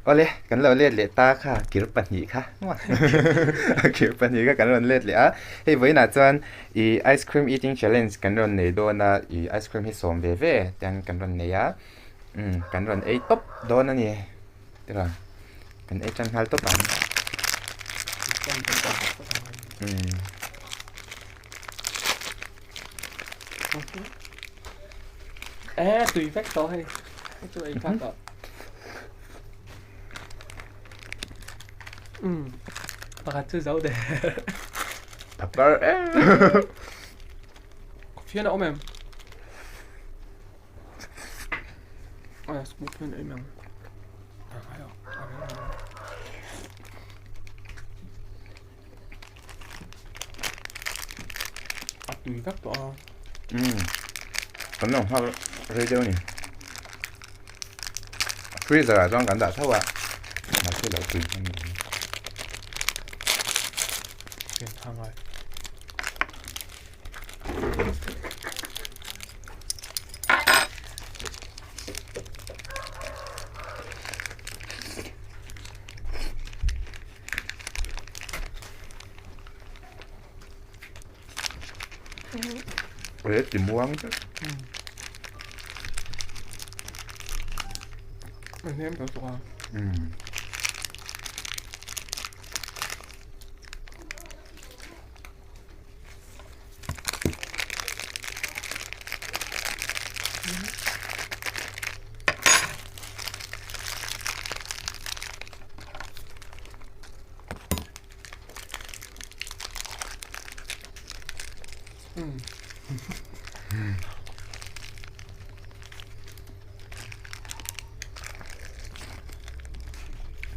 Awle, kan lo let leh ta kha kir pahnih kha kir pahnih kha kan rawn let leh a. Hei vawiinah chuan ih ice cream eating challenge kan rawn nei dawn a, ih ice cream hi sawm ve ve tiang kan rawn nei a. Umm kan rawn ei tawp dawn a ni tiraw kan ei tan nghal tawp ang. Umm. Ê, tùy vách to hay Chú ấy khác ạ Ừ Pakhat chu zo de Phakar em Phian a awm em Ai scoop phian em ang A tui vek tawh a. Umm kan lo nghak rei deuh a ni. Freezer ah chuan kan dah tho a mahse lo tui hman lo. Pian tha ngai. Ê, ti muang te. Anh em có tụi Ừ.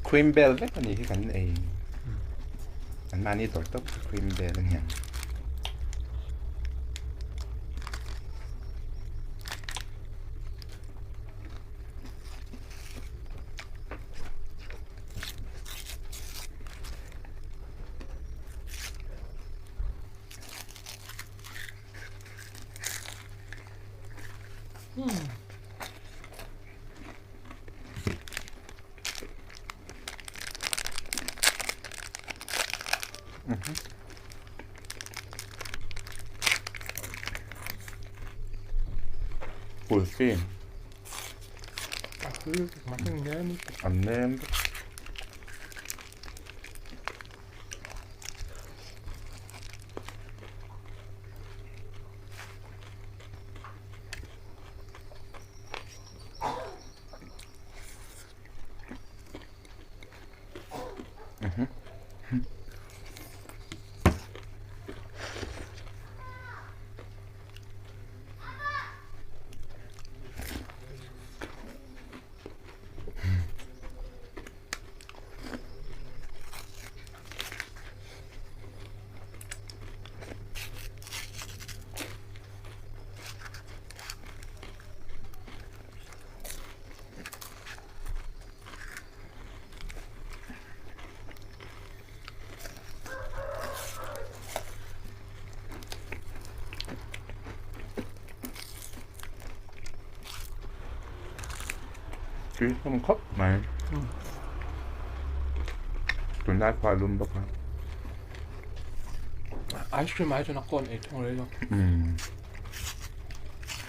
Cream bel vek a nih hi kan ei an mahni dawr tawp cream bel a nia. Kulfi. An nem. Tui hlawm khawp mai. Tunlai khua a lum bawk a. Ice cream ai chuan a cone ei thung rei lo.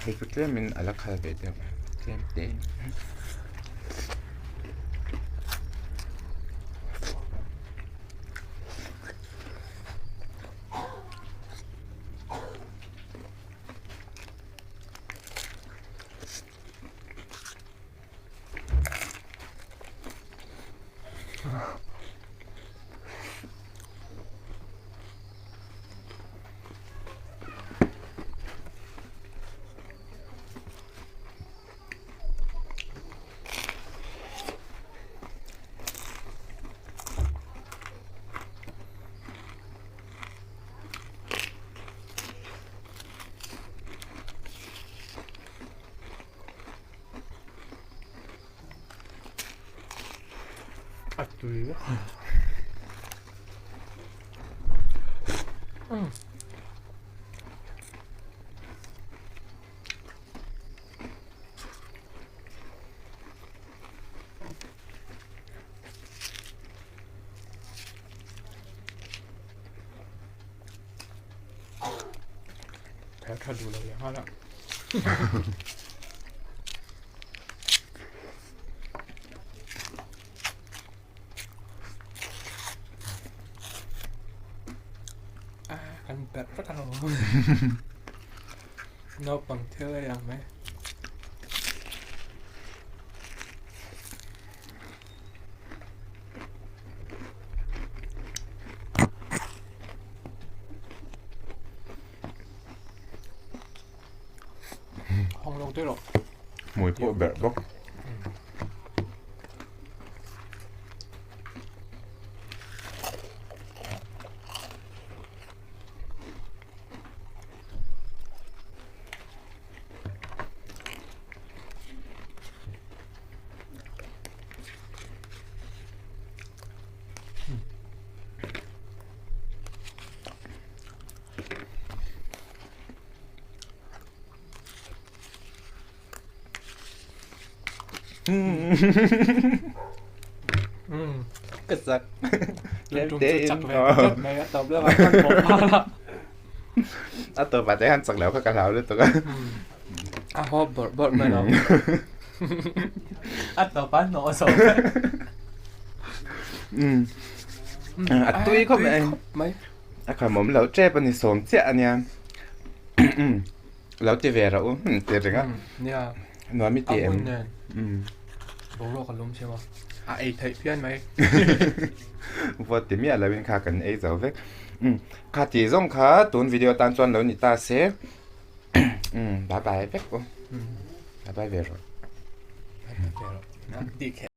Hei chu tlemin a la khal ve deuh a tlem te. A tui. tha duh lo leh nghal a. Kan berh vek a lo. Naupang thil ei ang mai. Hawng lo te rawh. Hmui pawh berh bawk. Ka chak. A tawp ah te hian chak loh kha ka hlau lutuk a. A haw bawrh bawrh mai lo. A tawp a hnawh zo vek. A tui khawp mai. A khamawm loh tep a ni sawm chiah a nia. Lo ti ve rawh u ti ring a. Nia. Nuam i ti em? A hmun nen. Boruak a lum siam a. A ei theih phian mai. Vote ti miah lo in kha kan ei zo vek. Kha tih zawng kha tun video tan chuan lo ni ta se. Bye bye vek u. Bye bye ve rawh. Bye bye ve rawh. Ti kher.